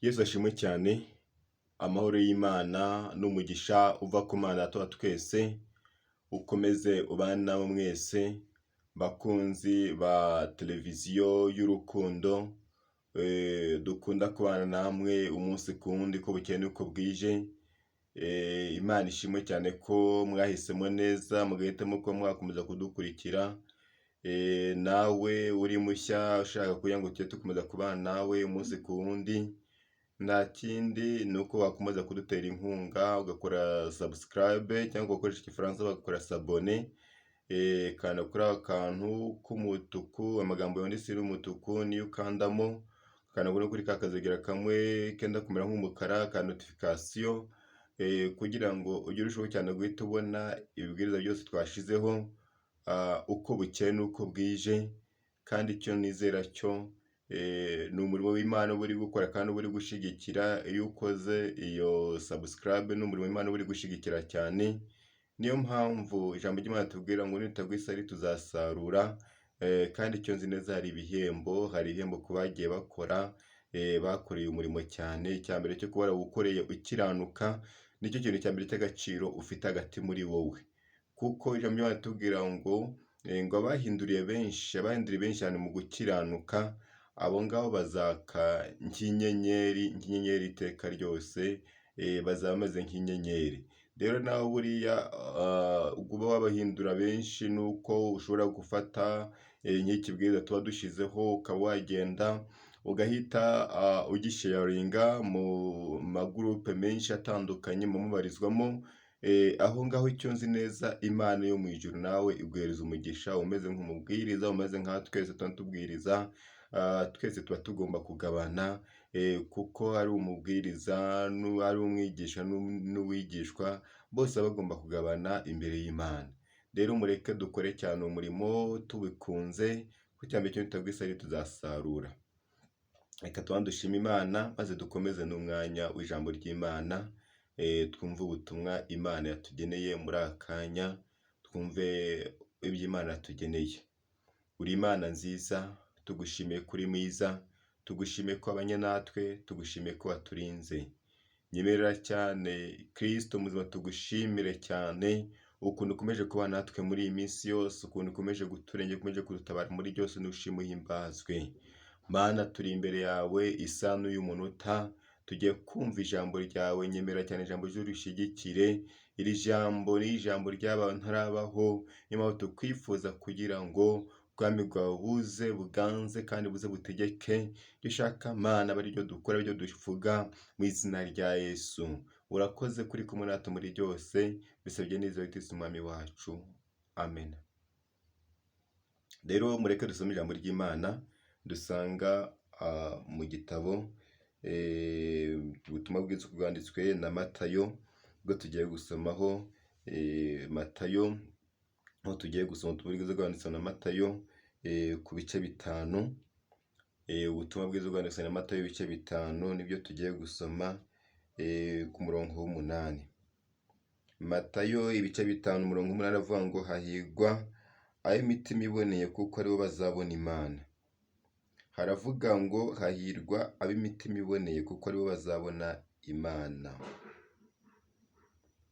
Yesu ashimwe cyane, amahoro y'Imana n'umugisha uva ku Mana Data wa twese, ukomeze ubane namwe mwese, bakunzi ba televiziyo y'urukundo, dukunda kubana namwe umunsi ku wundi uko bukeye n'uko bwije, Imana ishimwe cyane ko mwahisemo neza mugahitamo kuba mwakomeza kudukurikira, nawe uri mushya ushaka kugira ngo tujye dukomeza kubana nawe umunsi ku wundi, nta kindi ni uko wakomeza kudutera inkunga ugakora subscribe cyangwa ugakoresha igifaransa bagakora s'abonner, kanda kuri ako kantu k'umutuku amagambo yanditse y'umutuku niyo ukandamo, ukanda no kuri ka kazogera kamwe kenda kumera nk'umukara ka notification, kugira ngo ujye urushaho cyane guhita ubona ibibwiriza byose twashizeho, uko bukeye n'uko bwije, kandi icyo nizera cyo ni umurimo w'Imana uba uri gukora kandi uba uri gushyigikira, iyo ukoze iyo subscribe ni umurimo w'Imana uba uri gushyigikira cyane, niyo mpamvu ijambo ry'Imana ritubwira ngo nitutagwa isari tuzasarura, kandi icyo nzi neza hari ibihembo, hari ibihembo ku bagiye bakora, bakoreye umurimo cyane, icya mbere cyo kuba warawukoreye ukiranuka, nicyo kintu cya mbere cy'agaciro ufite hagati muri wowe, kuko ijambo ry'Imana ritubwira ngo ngo abahinduriye benshi, abahinduriye benshi cyane mu gukiranuka, abo ngabo bazaka nk'inyenyeri, nk'inyenyeri iteka ryose, bazaba bameze nk'inyenyeri. Rero nawe buriya kuba wabahindura benshi ni uko ushobora gufata nk'ikibwiriza tuba dushyizeho ukaba wagenda ugahita ugisharinga mu magurupe menshi atandukanye mubarizwamo, aho ngaho icyo nzi neza Imana yo mu ijuru nawe iguhereza umugisha umeze nk'umubwiriza, umeze nka twese tuba tubwiriza, twese tuba tugomba kugabana, kuko ari umubwiriza, ari umwigisha n'uwigishwa, bose baba bagomba kugabana imbere y'Imana. Rero mureke dukore cyane umurimo tubikunze, kuko icya mbere cyo nitutagwa isari tuzasarura. Reka tubanze dushime Imana maze dukomeze n'umwanya w'ijambo ry'Imana, twumve ubutumwa Imana yatugeneye muri aka kanya, twumve ibyo Imana yatugeneye. Uri Imana nziza, tugushimiye ko uri mwiza, tugushimiye ko wabanye natwe, tugushimiye ko waturinze. Nyemerera cyane Kristo muzima tugushimire cyane ukuntu ukomeje kubana natwe muri iyi minsi yose, ukuntu ukomeje kuturengera, ukomeje kudutabara muri byose, nushimwe uhimbazwe. Mana turi imbere yawe isaha n'uyu munota, tugiye kumva ijambo ryawe, nyemera cyane ijambo ry'urishyigikire, iri jambo ni ijambo ryabaye ntarabaho, niyo mpamvu tukwifuza kugira ngo ubwami bwawe buze buganze kandi buze butegeke, ibyo ushaka Mana abe aribyo dukora, aribyo tuvuga mu izina rya Yesu. Urakoze kuri kumwe natwe muri byose, bisabye nizeye Kristo umwami wacu, amen. Rero mureke dusome ijambo ry'Imana dusanga mu gitabo ubutumwa bwiza bwanditswe na Matayo, ubwo tugiye gusomaho Matayo, aho tugiye gusoma ubutumwa bwiza bwanditswe na Matayo ku bice 5, ubutumwa bwiza bwanditswe na Matayo ibice 5 nibyo tugiye gusoma ku murongo w'8. Matayo ibice 5 umurongo w'8 aravuga ngo hahirwa ab'imitima iboneye kuko aribo bazabona Imana. Haravuga ngo hahirwa ab'imitima iboneye kuko aribo bazabona Imana.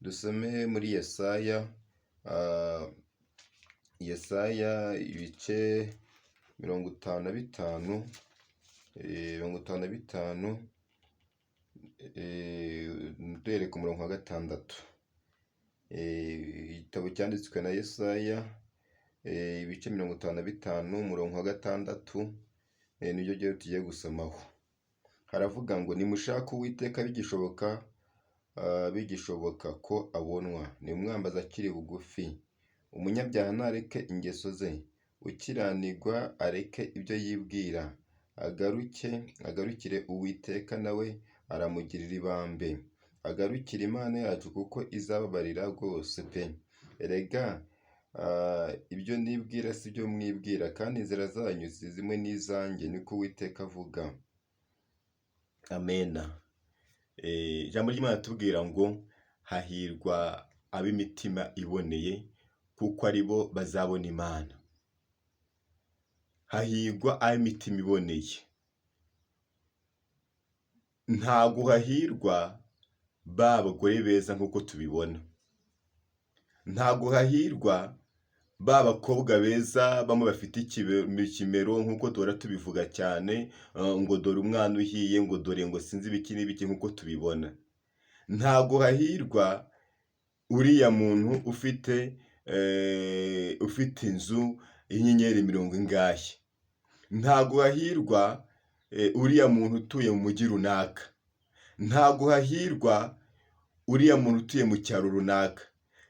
Dusome muri Yesaya, Yesaya ibice 55, 55, duhereye ku murongo wa 6. Igitabo cyanditswe na Yesaya, ibice 55, umurongo wa 6, nibyo tugiye gusomaho. Haravuga ngo nimushake Uwiteka bigishoboka, bigishoboka ko abonwa, nimumwambaze akiri bugufi. Umunyabyaha nareke ingeso ze, ukiranirwa areke ibyo yibwira, agaruke agarukire Uwiteka nawe aramugirira ibambe, agarukire Imana yacu kuko izababarira rwose pe. Erega ibyo nibwira si byo mwibwira, kandi inzira zanyu si zimwe n'izanjye, niko Uwiteka avuga. Amena. Ijambo ry'Imana ritubwira ngo hahirwa ab'imitima iboneye kuko ari bo bazabona Imana. Hahirwa ab'imitima iboneye. Ntago hahirwa ba bagore beza nk'uko tubibona, ntago hahirwa ba bakobwa beza bamwe bafite ikimero nk'uko duhora tubivuga cyane, ngo dore umwana uhiye, ngo dore ngo sinzi ibiki n'ibiki nk'uko tubibona. Ntago hahirwa uriya muntu ufite inzu y'inyenyeri mirongo ingahe, ntago hahirwa uriya muntu utuye mu mujyi runaka, ntago hahirwa uriya muntu utuye mu cyaro runaka,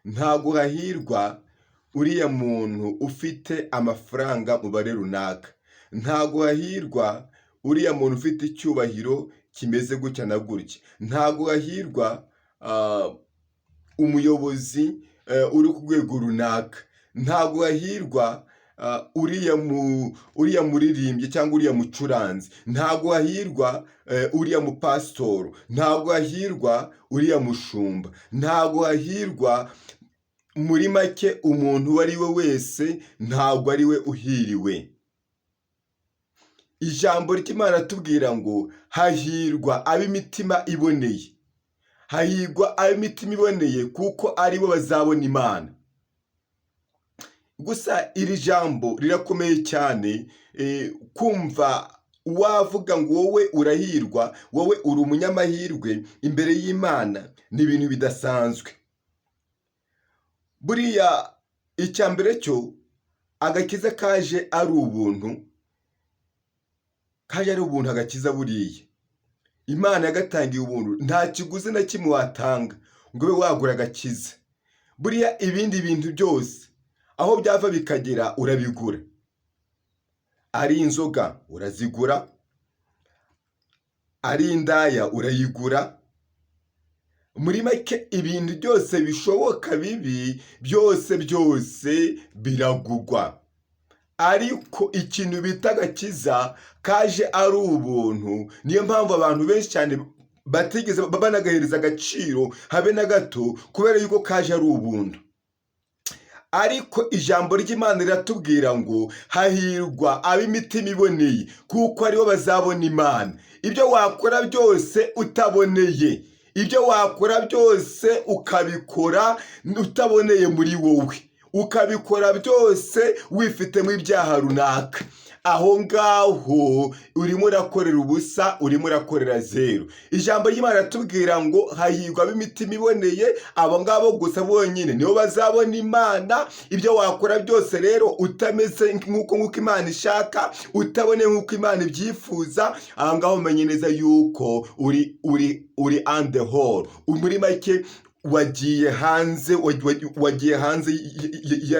ntago hahirwa uriya muntu ufite amafaranga umubare runaka, ntago hahirwa uriya muntu ufite icyubahiro kimeze gutya na gutya, ntago hahirwa umuyobozi uri ku rwego runaka, ntago hahirwa uriya muririmbyi cyangwa uriya mucuranzi, ntago hahirwa uriya mupasitoro, ntago hahirwa uriya mushumba, ntago hahirwa, muri make umuntu uwo ari we wese ntabwo ari we uhiriwe. Ijambo ry'Imana riratubwira ngo hahirwa ab'imitima iboneye, hahirwa ab'imitima iboneye kuko aribo bazabona Imana. Gusa iri jambo rirakomeye cyane, kumva wavuga ngo wowe urahirwa, wowe uri umunyamahirwe imbere y'Imana, ni ibintu bidasanzwe. Buriya icya mbere cyo, agakiza kaje ari ubuntu, kaje ari ubuntu agakiza buriya. Imana yagatangiye ubuntu, nta kiguzi na kimwe watanga ngo ube wagura agakiza. Buriya ibindi bintu byose aho byava bikagera urabigura, ari inzoga urazigura, ari indaya urayigura, muri make ibintu byose bishoboka bibi byose byose biragurwa. Ariko ikintu bita agakiza kaje ari ubuntu, niyo mpamvu abantu benshi cyane batigeze banagahereza agaciro habe na gato, kubera yuko kaje ari ubuntu. Ariko ijambo ry'Imana riratubwira ngo hahirwa ab'imitima iboneye kuko aribo bazabona Imana. Ibyo wakora byose utaboneye, ibyo wakora byose ukabikora utaboneye muri wowe, ukabikora byose wifitemo ibyaha runaka, aho ngaho urimo urakorera ubusa, urimo urakorera zeru. Ijambo ry'Imana riratubwira ngo hahirwa ab'imitima iboneye, abo ngabo gusa bonyine nibo bazabona Imana. Ibyo wakora byose rero utameze nk'uko Imana ishaka, utaboneye nk'uko Imana ibyifuza, aho ngaho umenye neza yuko uri on the hole. Muri make wagiye hanze, wagiye hanze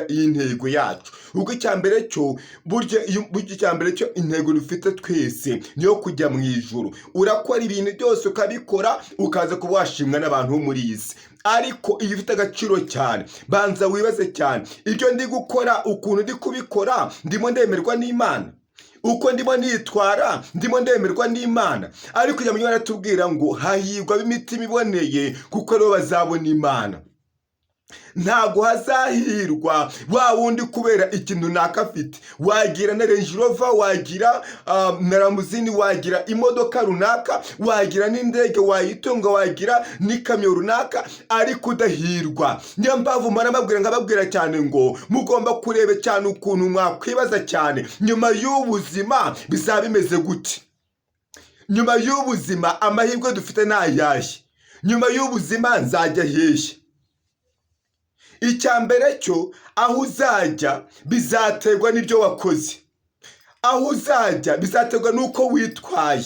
y'intego yacu. Ubwo icya mbere cyo, burya icya mbere cyo, intego dufite twese niyo kujya mu ijuru. Urakora ibintu byose ukabikora, ukaza kuba washimwa n'abantu bo muri iyi si, ariko iyo ufite agaciro cyane, banza wibaze cyane: ibyo ndi gukora, ukuntu ndi kubikora, ndimo ndemerwa n'Imana? Uko ndimo nitwara, ndimo ndemerwa n'Imana? Ariko ijambo ry'Imana riratubwira ngo hahirwa ab'imitima iboneye kuko aribo bazabona Imana. Ntabwo hazahirwa wa wundi kubera ikintu runaka afite. Wagira na Range Rover, wagira na Lamborghini, wagira imodoka runaka, wagira n'indege wayitunga, wagira n'ikamyo runaka, ariko udahirwa. Niyo mpamvu mpora mbabwira, nkababwira cyane ngo mugomba kureba cyane ukuntu mwakwibaza cyane: nyuma y'ubuzima bizaba bimeze gute? Nyuma y'ubuzima amahirwe dufite ni ayahe? Nyuma y'ubuzima nzajya hehe? Icya mbere cyo, aho uzajya bizaterwa n'ibyo wakoze, aho uzajya bizaterwa n'uko witwaye.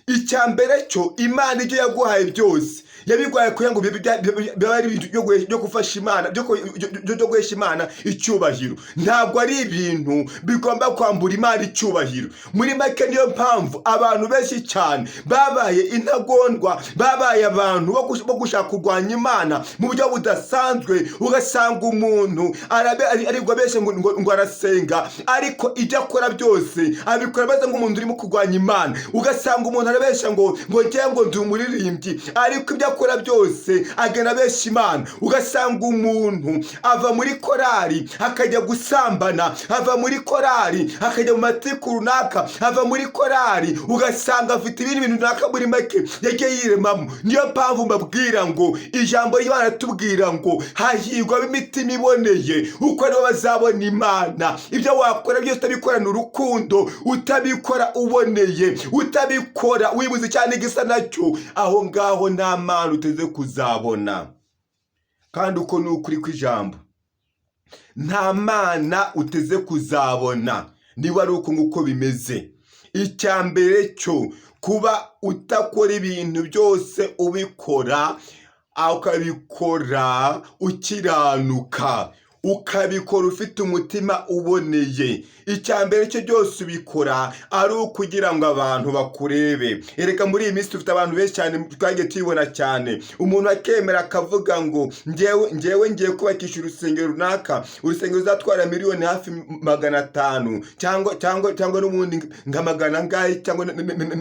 Icya mbere cyo, Imana ibyo yaguhaye byose yabiguhaye kugira ngo bibe ari ibintu byo gufasha Imana, byo guhesha Imana icyubahiro. Ntabwo ari ibintu bigomba kwambura Imana icyubahiro. Muri make, niyo mpamvu abantu benshi cyane babaye intagondwa, babaye abantu bo gushaka kurwanya Imana mu buryo budasanzwe. Ugasanga umuntu aribwo benshi ngo arasenga, ariko ibyo akora byose abikora ameze nk'umuntu urimo kurwanya Imana. Ugasanga umuntu arabeshya. abeshya ngo ngewe ngo ndi umuririmbyi, ariko ibyo akora byose agenda abeshya Imana. Ugasanga umuntu ava muri korari akajya gusambana, ava muri korari akajya mu matiku runaka, ava muri korari ugasanga afite ibindi bintu runaka, muri make yagiye yiremamo. Niyo mpamvu mbabwira ngo ijambo ry'Imana ritubwira ngo hahirwa ab'imitima iboneye, uko aribo bazabona Imana. Ibyo wakora byose utabikorana urukundo, utabikora uboneye, utabikora wibuze cyane igisa nacyo, aho ngaho nta mana uteze kuzabona. Kandi uko ni ukuri kw'ijambo, nta mana uteze kuzabona niba ari uko nguko bimeze. Icya mbere cyo kuba utakora ibintu byose ubikora, ukabikora ukiranuka, ukabikora ufite umutima uboneye. Icya mbere cyo byose ubikora ari ukugira ngo abantu bakurebe. Erega muri iyi minsi dufite abantu benshi cyane, twagiye tubibona cyane, umuntu akemera akavuga ngo ngewe ngiye kubakisha urusengero runaka, urusengero ruzatwara miliyoni hafi 500 cyangwa n'ubundi nka magana angahe cyangwa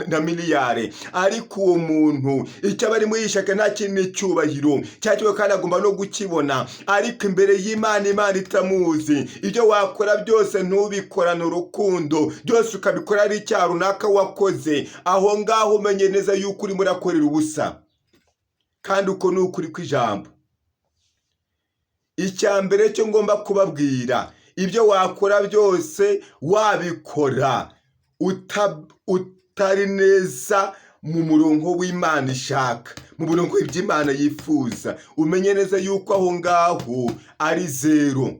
na miliyari. Ariko uwo muntu icyo aba arimo yishaka nta kindi, ni icyubahiro. Cya cyubahiro kandi agomba no kukibona, ariko imbere y'Imana, Imana itamuzi. Ibyo wakora byose ntubikorane urukundo, byose ukabikora ari icyaha runaka wakoze, aho ngaho umenye neza yuko urimo urakorera ubusa. Kandi uko ni ukuri kw'ijambo. Icya mbere cyo ngomba kubabwira, ibyo wakora byose wabikora utari neza mu murongo w'Imana ishaka, mu murongo w'iby'Imana yifuza, umenye neza yuko aho ngaho ari zero.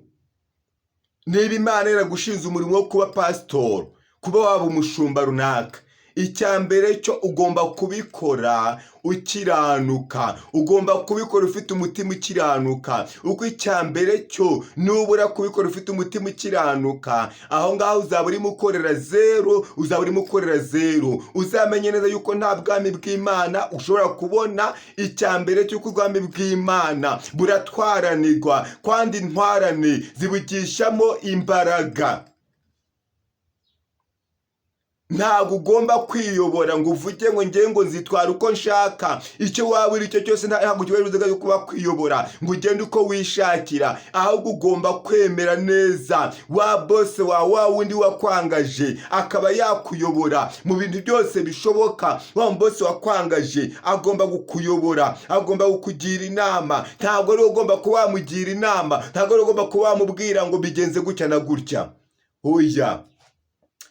Niba Imana yaragushinze umurimo wo kuba pasitori, kuba waba umushumba runaka, icya mbere cyo ugomba kubikora ukiranuka, ugomba kubikora ufite umutima ukiranuka. Uko icya mbere cyo nubura kubikora ufite umutima ukiranuka, aho ngaho uzaba urimo ukorera zero, uzaba urimo ukorera zero. Uzamenye neza yuko nta bwami bw'Imana ushobora kubona. Icya mbere cy'uko ubwami bw'Imana buratwaranirwa, kandi intwarane zibugishamo imbaraga. Ntabwo ugomba kwiyobora ngo uvuge ngo ngewe ngo nzitwara uko nshaka. Icyo waba uri cyo cyose, ntabwo kiba bivuze yuko uba kwiyobora ngo ugende uko wishakira, ahubwo ugomba kwemera neza wa boss wawe, wa wundi wakwangaje, akaba yakuyobora mu bintu byose bishoboka. Wa boss wakwangaje agomba kukuyobora, agomba kukugira inama. Ntabwo ari ugomba kuba wamugira inama, ntabwo ari ugomba kuba wamubwira ngo bigenze gutya na gutya, oya.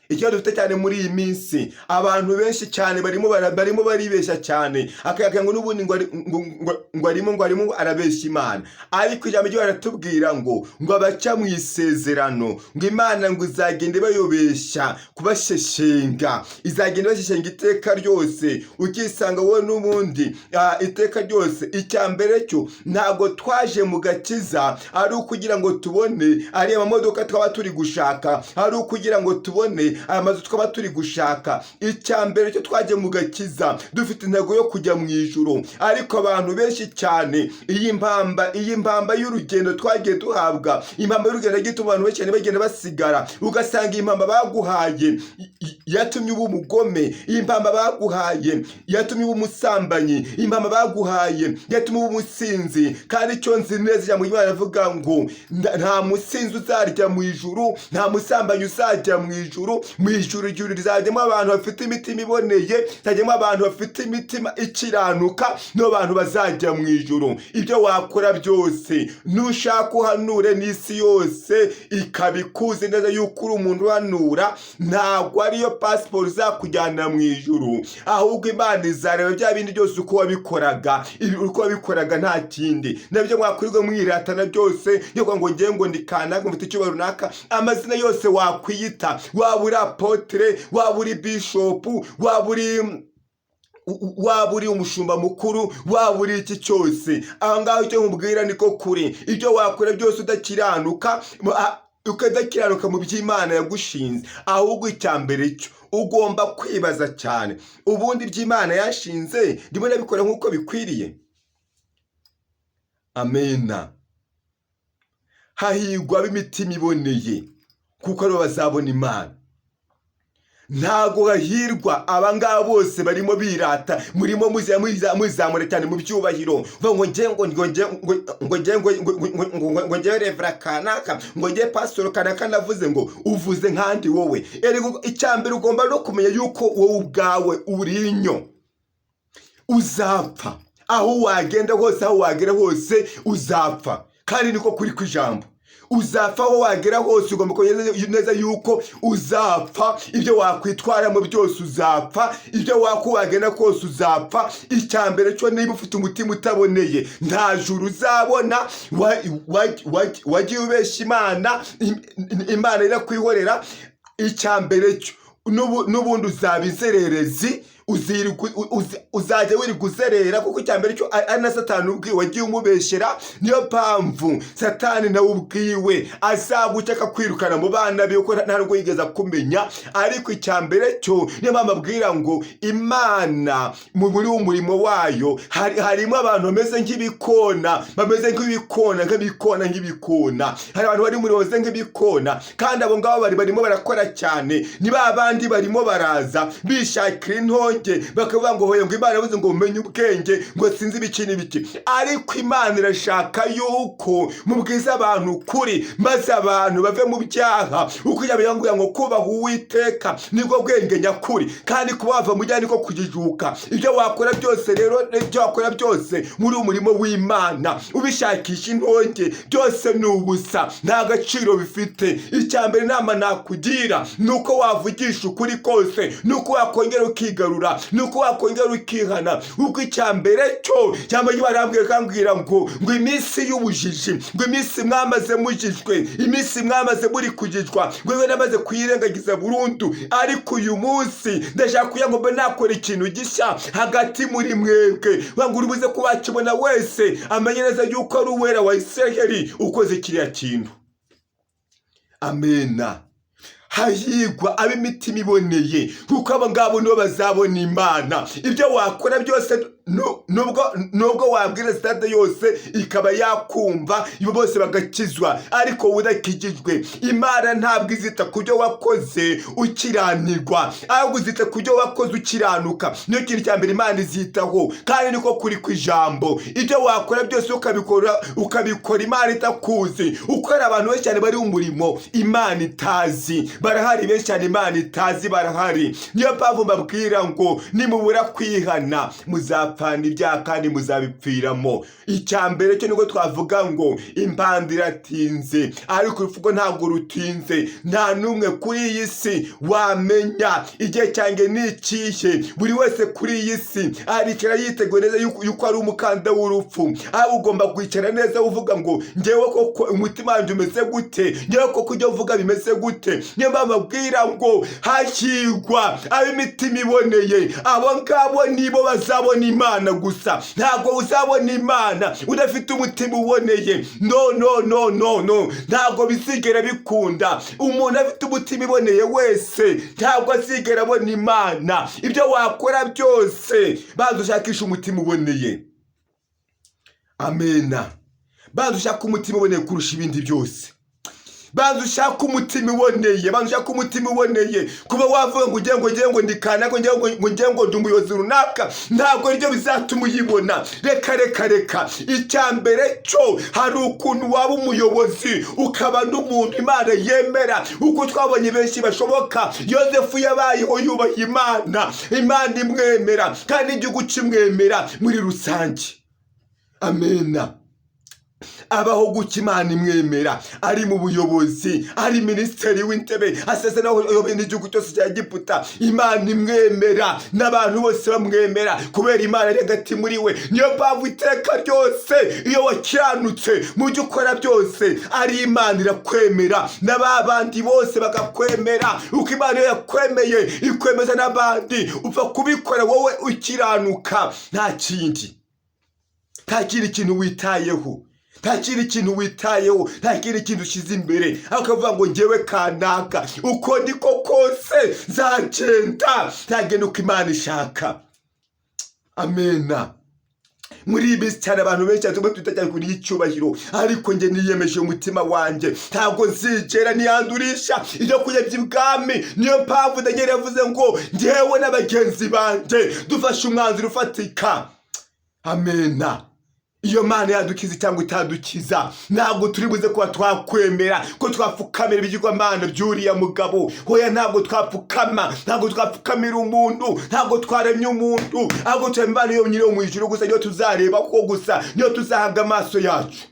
Ikibazo dufite cyane muri iyi minsi, abantu benshi cyane barimo baribeshya cyane, akayaga ngo n'ubundi ngo arimo arabeshya Imana. Ariko ijambo ryo baratubwira ngo abaca mu isezerano, ngo Imana ngo izagenda ibayobeshya kubasheshenga, izagenda ibasheshenga iteka ryose, ukisanga wowe n'ubundi iteka ryose. Icya mbere cyo ntabwo twaje mu gakiza ari ukugira ngo tubone ariya mamodoka twaba turi gushaka, ari ukugira ngo tubone aya mazu twaba turi gushaka. Icya mbere cyo twagiye mu gakiza dufite intego yo kujya mu ijuru. Ariko abantu benshi cyane, iyi mpamba y'urugendo twagiye duhabwa, impamba y'urugendo yagiye ituma abantu benshi cyane bagenda basigara. Ugasanga iyi mpamba baguhaye yatumye uba umugome, iyi mpamba baguhaye yatumye uba umusambanyi, iyi mpamba baguhaye yatumye uba umusinzi. Kandi icyo nzi neza, ijambo ry'Imana rivuga ngo nta musinzi uzarya mu ijuru, nta musambanyi uzajya mu ijuru. Mu ijuru, ijuru rizajyamo abantu bafite imitima iboneye, rizajyamo abantu bafite imitima ikiranuka, nibo bantu bazajya mu ijuru. Ibyo wakora byose, nushaka uhanure n'isi yose ikabikuze neza yuko uri umuntu uhanura, ntabwo ariyo pasiporo izakujyana mu ijuru. Ahubwo Imana izareba bya bindi byose uko wabikoraga, uko wabikoraga, nta kindi. Nabyo mwakwirirwa mwiratana byose yo ngo ngewe ngo ndi kanaka, mfite icyubahiro runaka, amazina yose wakwiyita, waba uri apôtre, waba uri bishopu, waba uri umushumba mukuru, waba uri iki cyose, aho ngaho icyo nkubwira niko kuri: ibyo wakora byose udakiranuka, ukadakiranuka mu by'Imana yagushinze. Ahubwo icya mbere cyo ugomba kwibaza cyane: ubundi iby'Imana yashinze ndimo ndabikora nk'uko bikwiriye? Amena. Hahirwa ab'imitima iboneye, kuko aribo bazabona Imana. Ntago hahirwa abangaba bose barimo birata, murimo muzamura cyane mu byubahiro, ngo ngo nge ngo ngo nge ngo ngo nge ngo ngo ngo ngo ngo nge reverend kanaka, ngo nge pastor kanaka. Navuze ngo uvuze nkandi wowe. Erega icya mbere ugomba no kumenya yuko wowe ubwawe uri inyo, uzapfa. Aho wagenda hose, aho wagera hose, uzapfa. Kandi niko kuri kw'ijambo, uzapfa. Aho wagera hose ugomba kumenya neza yuko uzapfa. Ibyo wakwitwaramo byose, uzapfa. Ibyo wako wagenda kose, uzapfa. Icya mbere cyo, niba ufite umutima utaboneye, nta juru uzabona. Wagiye ubeshya Imana, Imana irakwihorera. Icya mbere cyo, n'ubundi uzaba inzererezi, uzajya wirirwa uzerera, kuko icya mbere cyo ari na Satani ubwiwe wagiye umubeshyera. Niyo mpamvu Satani nawe ubwiwe azaguca akakwirukana mu bana be, kuko nta nubwo yigeze akumenya. Ariko icya mbere cyo, niyo mpamvu abwira ngo Imana muri uwo murimo wayo harimo abantu bameze nk'ibikona, bameze nk'ibikona, nk'ibikona, nk'ibikona. Hari abantu bari muri bameze nk'ibikona, kandi abo ngabo barimo barakora cyane. Ni ba bandi barimo baraza bishakira intonge, bakavuga ngo hoya, ngo Imana yavuze ngo umenye ubwenge, ngo sinzi ibiki n'ibiki. Ariko Imana irashaka yuko mubwiza abantu ukuri, maze abantu bave mu byaha. Uko yabiyambwira ngo kubaha Uwiteka nibwo bwenge nyakuri, kandi kuba wava mu byaha niko kujijuka. Ibyo wakora byose rero, ibyo wakora byose muri uwo murimo w'Imana ubishakisha intonge, byose ni ubusa, nta gaciro bifite. Icya mbere, inama nakugira ni uko wavugisha ukuri kose, ni uko wakongera ukigarura, ni uko wakongera ukihana. Kuko icya mbere cyo, cyangwa barambwiye kambwira ngo iminsi y'ubujiji, ngo iminsi mwamaze mujijwe, iminsi mwamaze muri kujijwa, ngo iwe namaze kuyirengagiza burundu. Ariko uyu munsi ndashaka kugira ngo mbe nakora ikintu gishya hagati muri mwebwe, ngo uri buze kubakibona wese amenye neza yuko ari Uwera wa Isiraheli ukoze kiriya kintu. Amena. Hahigwa ab'imitima iboneye, kuko abo ngabo nibo bazabona Imana. Ibyo wakora byose, nubwo wabwira sitade yose ikaba yakumva, ibo bose bagakizwa, ariko wowe udakijijwe, Imana ntabwo izita ku byo wakoze ukiranirwa, ahubwo izita ku byo wakoze ukiranuka. Niyo kintu cya mbere Imana izitaho, kandi niko kuri kw'ijambo. Ibyo wakora byose ukabikora Imana itakuzi, ukora abantu benshi cyane bari mu murimo Imana itazi, barahari benshi cyane Imana itazi barahari. Niyo mpamvu mbabwira ngo nimubura kwihana, muzapfana ibyaha kandi muzabipfiramo. Icya mbere cyo, nubwo twavuga ngo impanda iratinze, ariko urupfu ntabwo rutinze. Nta n'umwe kuri iyi si wamenya igihe cyanjye ni ikihe. Buri wese kuri iyi si aricara yiteguye neza yuko ari umukanda w'urupfu, aho ugomba kwicara neza uvuga ngo ngewe koko umutima wanjye umeze gute? Ngewe koko ibyo uvuga bimeze gute? Niyo mpamvu abwira ngo hahirwa ab'imitima iboneye, abo ngabo nibo bazabona Imana gusa. Ntabwo uzabona Imana udafite umutima uboneye. No, no, no, no, no, ntabwo bizigera bikunda. Umuntu afite umutima iboneye wese ntabwo azigera abona Imana. Ibyo wakora byose, banza ushakishe umutima uboneye. Amena. Banza ushake umutima uboneye kurusha ibindi byose. Banza ushake umutima uboneye, banza ushake umutima uboneye. Kuba wavuga ngo ugiye ngo ugiye ngo ndi kanaka, ngo ngiye ngo ngiye ngo ndi umuyobozi runaka, ntabwo aribyo bizatuma uyibona. Reka, reka, reka. Icya mbere cyo, hari ukuntu waba umuyobozi ukaba n'umuntu Imana yemera, uko twabonye benshi bashoboka. Yosefu yabayeho yubaha Imana, Imana imwemera, kandi igihugu kimwemera muri rusange. Amena. Abaho gutya, Imana imwemera, ari mu buyobozi, ari minisitiri w'intebe, asese naho uyoboye n'igihugu cyose cya Egiputa. Imana imwemera n'abantu bose bamwemera kubera Imana ari hagati muri we. Niyo mpamvu iteka ryose iyo wakiranutse mu byo ukora byose, ari Imana irakwemera na ba bandi bose bakakwemera. Uko Imana iyo yakwemeye ikwemeza n'abandi. Upfa kubikora wowe ukiranuka, nta kindi, nta kindi kintu witayeho, nta kindi kintu witayeho, nta kindi kintu ushyize imbere, aho ukavuga ngo ngewe kanaka, uko niko kose nzagenda, nzagenda uko Imana ishaka. Amena. Muri iyi minsi cyane abantu benshi cyane tumwe twita cyane kuri icyubahiro, ariko njye niyemeje umutima wanjye, ntabwo nzigera niyandurisha ibyo kurya by'ibwami. Niyo mpamvu Daniel yavuze ngo njyewe na bagenzi banjye dufashe umwanzuro ufatika. Amena. Iyo Mana yadukiza cyangwa itadukiza, ntabwo turi buze kuba twakwemera ko twapfukamira ibigirwamana by'uriya mugabo. Hoya, ntabwo twapfukama, ntabwo twapfukamira umuntu, ntabwo twaremye umuntu, ahubwo turema Imana yonyine yo mu ijuru gusa. Niyo tuzareba ko gusa, niyo tuzahanga amaso yacu.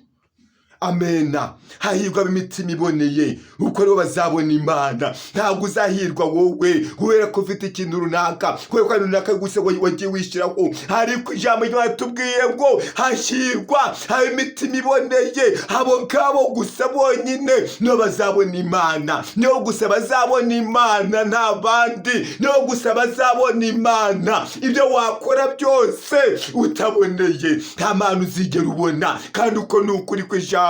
Amena. Hahirwa ab'imitima iboneye, kuko aribo bazabona Imana. Ntabwo uzahirwa wowe kubera ko ufite ikintu runaka, kubera ko hari runaka gusa wagiye wishyiraho, ariko ijambo ry'Imana tubwiye ngo hahirwa ab'imitima iboneye. Abo ngabo gusa bonyine nibo bazabona Imana, nibo gusa bazabona Imana, nta bandi, nibo gusa bazabona Imana. Ibyo wakora byose utaboneye, nta mana uzigera ubona, kandi uko ni ukuri kw'ijambo.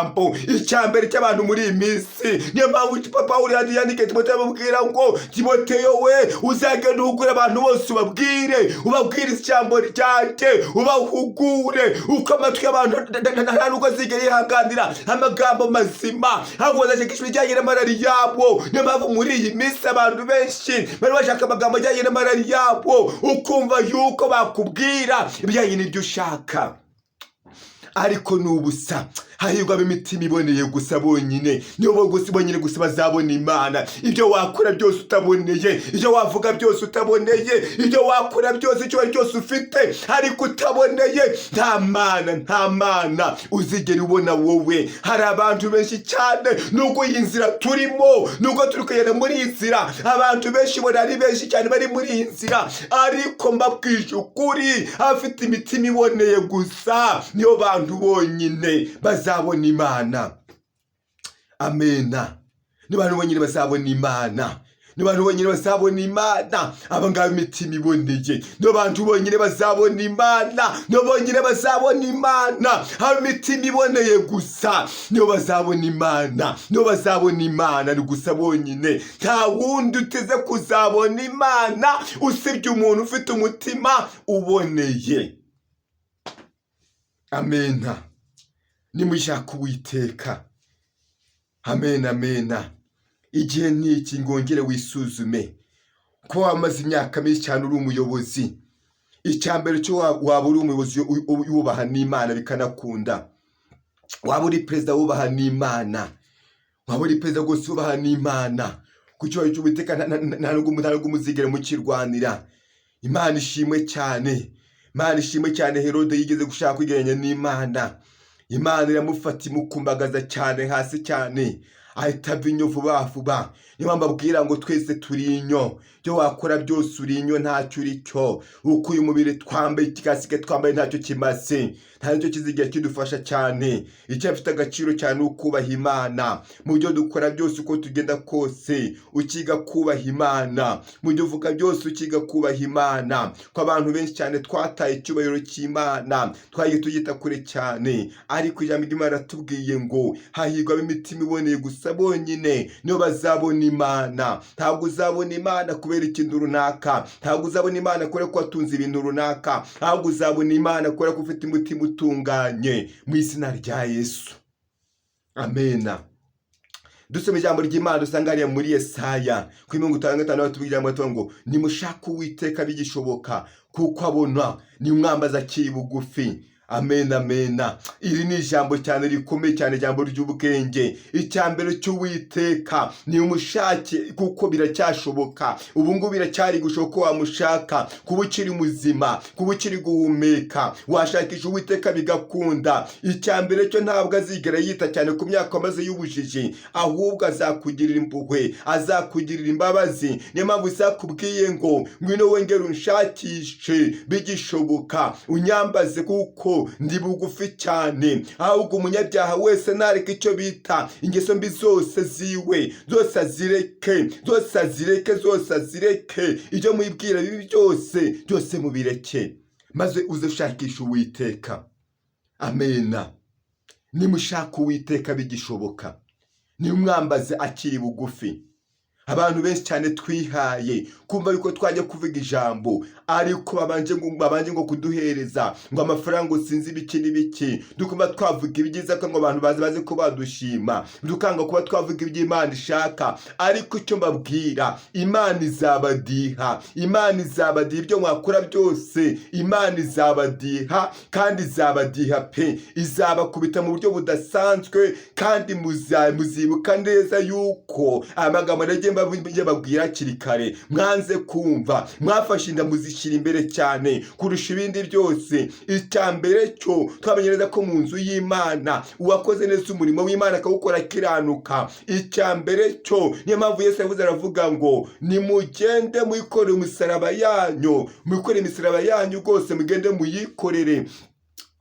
Icya mbere cy'abantu muri iyi minsi, niyo mpamvu Pawulo yandikiye Timoteyo amubwira ngo: "Timoteyo we, uzagenda uhugure abantu bose, ubabwire ijambo ryanjye, ubahugure uko amatwi y'abantu nta nubwo azigera yihanganira amagambo mazima, ahubwo bazashakisha ibijyanye n'amarari yabo." Niyo mpamvu muri iyi minsi abantu benshi bari bashaka amagambo ajyanye n'amarari yabo, ukumva yuko bakubwira ibijyanye n'ibyo ushaka, ariko ni ubusa. Hahirwa ab'imitima iboneye gusa bonyine, nibo gusa bonyine gusa bazabona Imana. Ibyo wakora byose utaboneye, ibyo wavuga byose utaboneye, ibyo wakora byose, icyo ari cyose ufite ariko utaboneye, nta Mana, nta Mana uzigera ubona wowe. Hari abantu benshi cyane, nubwo iyi nzira turimo, nubwo turi kugenda muri iyi nzira, abantu benshi ubona ari benshi cyane bari muri iyi nzira, ariko mbabwije ukuri, abafite imitima iboneye gusa niyo bantu bonyine bazabona Imana. Amena. Ni bantu bonyine bazabona Imana, ni bantu bonyine bazabona Imana. Aba ngaba imitima iboneye nibo bantu bonyine bazabona Imana, nibo bonyine bazabona Imana. Aba imitima iboneye gusa nibo bazabona Imana, nibo bazabona Imana, ni gusa bonyine. Nta wundi uteze kuzabona Imana usibye umuntu ufite umutima uboneye. Amena. Nimushaka Uwiteka. Amena, amena. Igihe ni iki ngo wongere wisuzume. Kuba wamaze imyaka myinshi cyane uri umuyobozi, icya mbere cyo waba uri umuyobozi wubaha n'Imana bikanakunda, waba uri perezida wubaha n'Imana, waba uri perezida rwose wubaha n'Imana, ku cyubahiro cy'Uwiteka nta nubwo muzigera mukirwanira. Imana ishimwe cyane, Imana ishimwe cyane. Herode yigeze gushaka kwigereranya n'Imana, Imana iramufata imukumbagaza cyane hasi cyane, ahita ava inyo vuba vuba. Niyo mpamvu abwira ngo twese turi inyo. Ibyo wakora byose uri inyo, ntacyo uri cyo. Uko uyu mubiri twambaye, ikikasike twambaye, ntacyo kimaze, nta nicyo kizigera kidufasha cyane. Icyo afite agaciro cyane ni ukubaha Imana mu byo dukora byose, uko tugenda kose ukiga kubaha Imana, mu byo uvuga byose ukiga kubaha Imana. Ko abantu benshi cyane twataye icyubahiro cy'Imana, twagiye tugita kure cyane, ariko ijambo ry'Imana riratubwiye ngo hahirwa ab'imitima iboneye gusa bonyine, nibo bazabona Imana. Ntabwo uzabona Imana kubera ikintu runaka, ntabwo uzabona Imana kubera ko watunze ibintu runaka, ntabwo uzabona Imana kubera ko ufite umutima utunganye. Mu izina rya Yesu, amena. Dusoma ijambo ry'Imana dusanga hariya muri Yesaya kuri 55, batubwira ijambo batuvuga ngo: "Nimushake Uwiteka bigishoboka, kuko abona, nimwambaza akiri bugufi." Amen, amena. Iri ni ijambo cyane rikomeye cyane, ijambo ry'ubwenge. Icya mbere cy'Uwiteka ni umushake kuko biracyashoboka. Ubu ngubu biracyari gushoboka ko wamushaka, kuba ukiri muzima, kuba ukiri guhumeka, washakisha Uwiteka bigakunda. Icya mbere cyo, ntabwo azigera yita cyane ku myaka wamaze y'ubujiji, ahubwo azakugirira impuhwe, azakugirira imbabazi. Niyo mpamvu izakubwiye ngo: "Ngwino wongere unshakishe bigishoboka, unyambaze kuko ndi bugufi cyane." Ahubwo umunyabyaha wese nareka icyo bita ingeso mbi zose ziwe, zose azireke, zose azireke, zose azireke. Ibyo mwibwira bibi byose, byose mubireke, maze uze ushakisha Uwiteka. Amena. Nimushaka Uwiteka bigishoboka, nimwambaze akiri bugufi. Abantu benshi cyane twihaye kumva yuko twajya kuvuga ijambo, ariko babanje ngo kuduhereza ngo amafaranga, ngo sinzi ibiki n'ibiki. Dukumva twavuga ibyiza ko ngo abantu baze ko badushima, dukanga kuba twavuga ibyo Imana ishaka. Ariko icyo mbabwira, Imana izabadiha, Imana izabadiha ibyo mwakora byose. Imana izabadiha kandi izabadiha pe, izabakubita mu buryo budasanzwe, kandi muzibuka neza yuko aya magambo nagiye mbabwira hakiri kare mwanze kumva. Mwafashe inda muzishyira imbere cyane kurusha ibindi byose. Icya mbere cyo, twamenye neza ko mu nzu y'Imana uwakoze neza umurimo w'Imana akawukora akiranuka, icya mbere cyo, niyo mpamvu Yesu yavuze, aravuga ngo: "Nimugende mwikorere umusaraba yanyu, mwikorere imisaraba yanyu rwose, mugende muyikorere."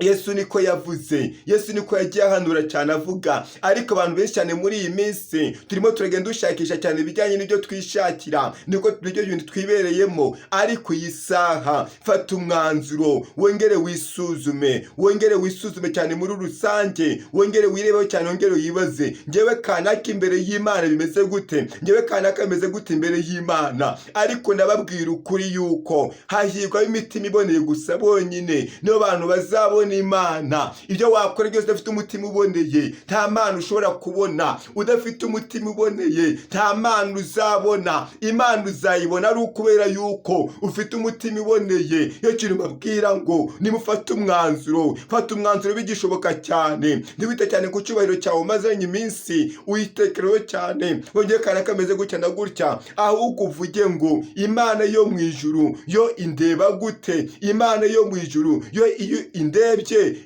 Yesu niko yavuze, Yesu niko yagiye ahanura cyane avuga. Ariko abantu benshi cyane muri iyi minsi turimo turagenda dushakisha cyane ibijyanye n'ibyo twishakira, niko nibyo bintu twibereyemo. Ariko iyi saha fata umwanzuro, wongere wisuzume, wongere wisuzume cyane muri rusange, wongere wirebeho cyane, wongere wibaze: ngewe kanaka imbere y'Imana bimeze gute? Ngewe kanaka bimeze gute imbere y'Imana? Ariko ndababwira ukuri yuko hahirwa imitima iboneye gusa bonyine, nibo bantu bazabona Imana. Ibyo wakora byose udafite umutima uboneye, nta mana ushobora kubona. Udafite umutima uboneye, nta mana uzabona. Imana uzayibona ari ukubera yuko ufite umutima uboneye. Iyo kintu mbabwira ngo nimufate umwanzuro, fata umwanzuro bigishoboka cyane. Ntiwite cyane ku cyubahiro cyawe umazanye iminsi uyitekereho cyane, wongeye kana kameze gutya na gutya, ahubwo uvuge ngo: "Imana yo mu ijuru yo indeba gute? Imana yo mu ijuru yo iyo indebye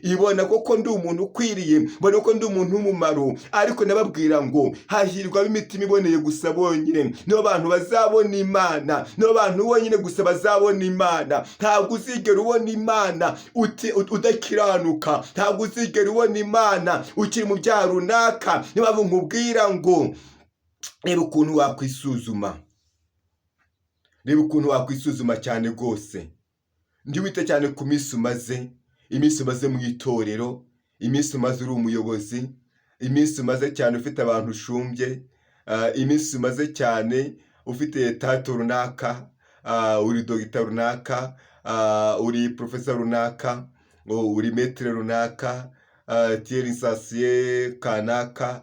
ibona koko ndi umuntu ukwiriye, mbona ko ndi umuntu w'umumaro?" Ariko ndababwira ngo hahirwa ab'imitima iboneye gusa bonyine, nibo bantu bazabona Imana, nibo bantu bonyine gusa bazabona Imana. Ntabwo uzigera ubona Imana udakiranuka, ntabwo uzigera ubona Imana ukiri mu byaha runaka. Niyo mpamvu nkubwira ngo reba ukuntu wakwisuzuma, reba ukuntu wakwisuzuma cyane rwose. Ntiwite cyane ku minsi umaze, iminsi umaze mu itorero, iminsi umaze uri umuyobozi, iminsi umaze cyane ufite abantu ushumbye, iminsi umaze cyane ufite title runaka, uri dogita runaka, uri professeur runaka, uri maître runaka, tu es licencié kanaka,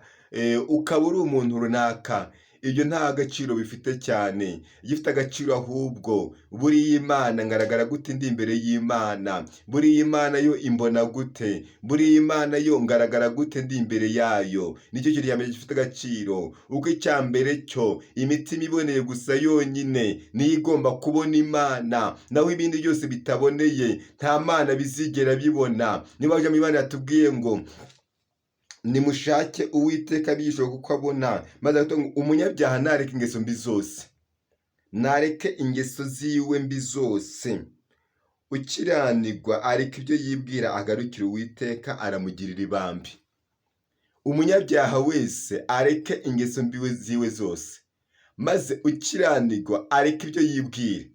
ukaba uri umuntu runaka. Ibyo nta gaciro bifite cyane. Igifite agaciro ahubwo, buriya Imana ngaragara gute ndi imbere y'Imana? Buriya Imana yo imbona gute? Buriya Imana yo ngaragara gute ndi imbere yayo? Nicyo kintu cya mbere gifite agaciro. Uko icya mbere cyo, imitima iboneye gusa yonyine niyo igomba kubona Imana, naho ibindi byose bitaboneye nta Mana bizigera bibona. Niba ujya mu Imana yatubwiye ngo: "Nimushake Uwiteka bigishoboka kuko abona", maze aravuga ngo: "Umunyabyaha nareke ingeso mbi zose, nareke ingeso ziwe mbi zose, ukiranirwa areka ibyo yibwira, agarukire Uwiteka, aramugirira ibambi." Umunyabyaha wese areke ingeso mbi ziwe zose, maze ukiranirwa areke ibyo yibwira.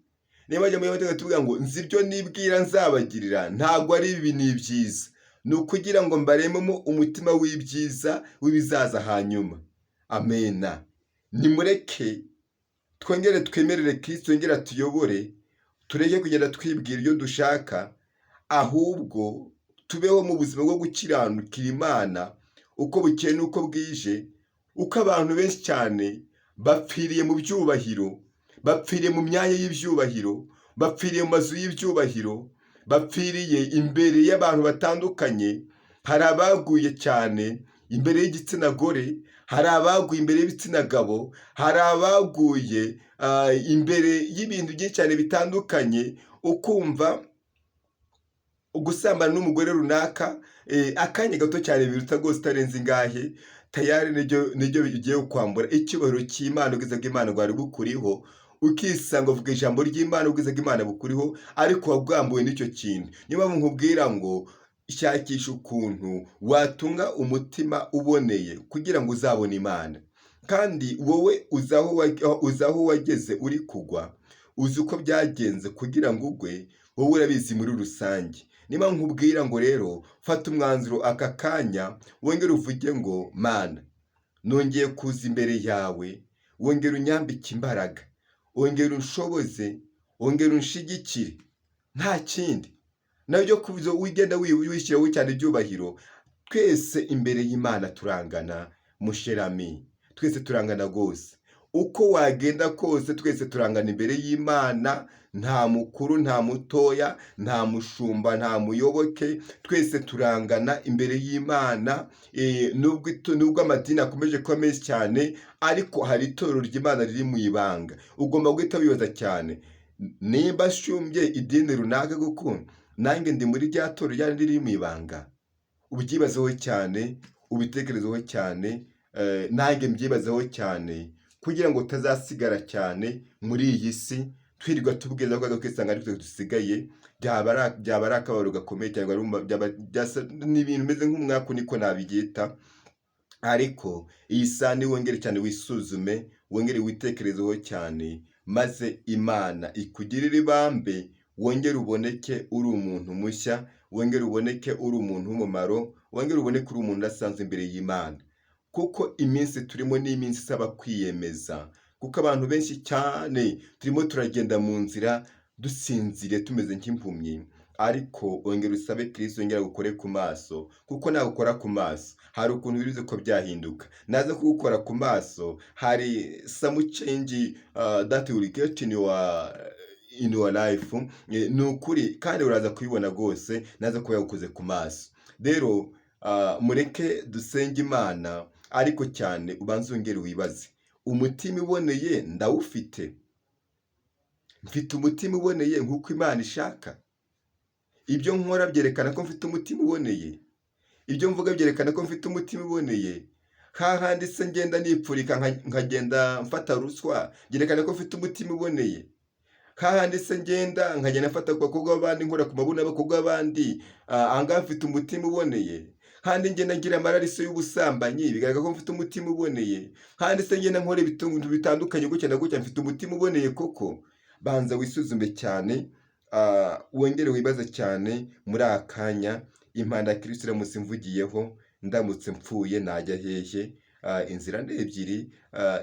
Niba bajya muri mateka tuvuga ngo: "Nzi ibyo nibwira nzabagirira, ntabwo ari ibi, ni ibyiza, ni ukugira ngo mbarememo umutima w'ibyiza w'ibizaza hanyuma." Amena. Nimureke twongere twemerere Kristo yongere atuyobore, tureke kugenda twibwira ibyo dushaka, ahubwo tubeho mu buzima bwo gukiranukira Imana uko bukeye n'uko bwije. Uko abantu benshi cyane bapfiriye mu byubahiro, bapfiriye mu myanya y'ibyubahiro, bapfiriye mu mazu y'ibyubahiro, bapfiriye imbere y'abantu batandukanye. Hari abaguye cyane imbere y'igitsina gore, hari abaguye imbere y'ibitsina gabo, hari abaguye imbere y'ibintu byinshi cyane bitandukanye. Ukumva gusambana n'umugore runaka akanya gato cyane biruta rwose utarenze ingahe, tayari nibyo bigiye kwambura icyubahiro cy'Imana, ubwiza bw'Imana bwari bukuriho. Ukisanga uvuga ijambo ry'Imana, ubwiza bw'Imana bukuriho, ariko wabwambuwe n'icyo kintu. Niyo mpamvu nkubwira ngo shakisha ukuntu watunga umutima uboneye kugira ngo uzabone Imana. Kandi wowe uzi aho wageze uri kugwa, uzi uko byagenze kugira ngo ugwe, wowe urabizi muri rusange. Niba nkubwira ngo rero fata umwanzuro aka kanya, wongere uvuge ngo: "Mana, nongeye kuza imbere yawe." Wongera unyambike imbaraga, wongera unshoboze, wongera unshigikire. Nta kindi nabyo kuzo wigenda wishyiraho cyane ibyubahiro. Twese imbere y'Imana turangana, mon cher ami, twese turangana rwose. Uko wagenda kose, twese turangana imbere y'Imana. Nta mukuru, nta mutoya, nta mushumba, nta muyoboke, twese turangana imbere y'Imana. Nubwo amadini akomeje kuba menshi cyane, ariko hari itorero ry'Imana riri mu ibanga. Ugomba guhita wibaza cyane nimba nshumbye idini runaka, kuko nanjye ndi muri rya torero ryari riri mu ibanga. Ubyibazeho cyane, ubitekerezeho cyane, nanjye mbyibazeho cyane, kugira ngo utazasigara cyane muri iyi si twirirwa tubwiriza ko twisanga ari twe dusigaye. Byaba ari akababaro gakomeye cyane, ni ibintu bimeze nk'umwaku, niko nabyita. Ariko iyi saha ni wongere cyane wisuzume, wongere witekerezeho cyane, maze Imana ikugirire ibambe, wongere uboneke uri umuntu mushya, wongere uboneke uri umuntu w'umumaro, wongere uboneke uri umuntu udasanzwe imbere y'Imana. Kuko iminsi turimo ni iminsi isaba kwiyemeza, kuko abantu benshi cyane turimo turagenda mu nzira dusinziriye, tumeze nk'impumyi. Ariko ongera usabe Kristo yongera agukore ku maso, kuko nagukora ku maso hari ukuntu birize ko byahinduka. Naza kugukora ku maso, hari some change that will get in your life. Ni ukuri, kandi uraza kubibona rwose naza kuba yagukoze ku maso. Rero mureke dusenge Imana, ariko cyane ubanze wongere wibaze: umutima uboneye ndawufite? Mfite umutima uboneye nk'uko Imana ishaka? Ibyo nkora byerekana ko mfite umutima uboneye? Ibyo mvuga byerekana ko mfite umutima uboneye? Hahandi se ngenda nipfurika, nkagenda mfata ruswa, byerekana ko mfite umutima uboneye? Hahandi se ngenda nkagenda mfata ku bakobwa b'abandi, nkora ku mabuno y'abakobwa b'abandi, ahangaha mfite umutima uboneye? Handi ngenda ngira amarariso y'ubusambanyi, bigaragara ko mfite umutima uboneye? Handi se ngenda nkora ibintu bitandukanye gutya na gutya, mfite umutima uboneye koko? Banza wisuzume cyane, wongere wibaze cyane muri aka kanya: impanda ya Kristo iramutse imvugiyeho, ndamutse mpfuye, najya hehe? Inzira ni ebyiri,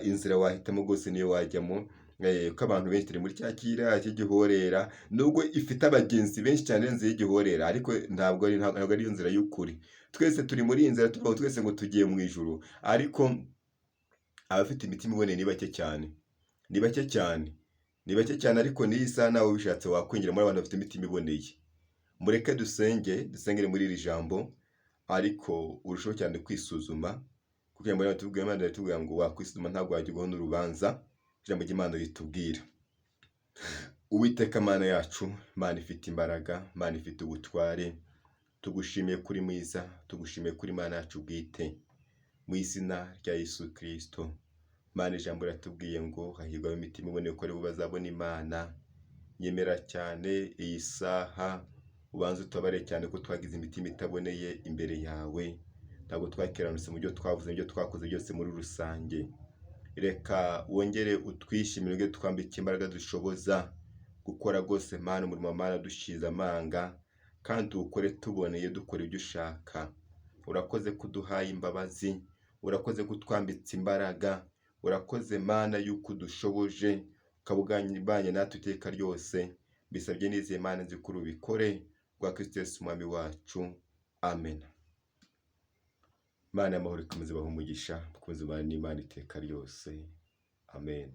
inzira wahitamo rwose niyo wajyamo. Ko abantu benshi turi muri cya kira cy'igihorera, nubwo ifite abagenzi benshi cyane inzira y'igihorera, ariko ntabwo ari yo nzira y'ukuri. Twese turi muri iyi nzira, tuvuga twese ngo tugiye mu ijuru, ariko abafite imitima iboneye ni bake cyane, ni bake cyane, ni bake cyane. Ariko n'iyi saha nawe ubishatse wakwinjira muri abantu bafite imitima iboneye. Mureke dusenge, dusengere muri iri jambo, ariko urusheho cyane kwisuzuma, kuko ijambo ry'Imana riratubwira ngo wakwisuzuma ntabwo wagirwaho n'urubanza. Ijambo ry'Imana ritubwira. Uwiteka Mana yacu, Mana ifite imbaraga, Mana ifite ubutware, tugushimiye kuri mwiza, tugushimiye kuri Mana yacu bwite, mu izina rya Yesu Kristo. Mana, ijambo riratubwiye ngo hahirwa imitima iboneye, ko aribo bazabona Imana. Nyemera cyane iyi saha ubanze utubabare cyane ko twagize imitima itaboneye imbere yawe. Ntabwo twakiranutse mu byo twavuze, mu byo twakoze byose muri rusange. Reka wongere utwishimire, wongere twambike imbaraga dushoboza gukora rwose, Mana, umurimo, Mana, dushize amanga, kandi tuwukore tuboneye, dukora ibyo ushaka. Urakoze ko uduhaye imbabazi, urakoze ko utwambitse imbaraga, urakoze Mana yuko udushoboje, ukaba ubanye natwe iteka ryose. Mbisabye nizeye, Mana, nzi ko ubikore rwa Kristo Yesu umwami wacu, amen. Imana y'amahoro ikomeze ibahe umugisha, mukomeze mubane n'Imana iteka ryose, amen.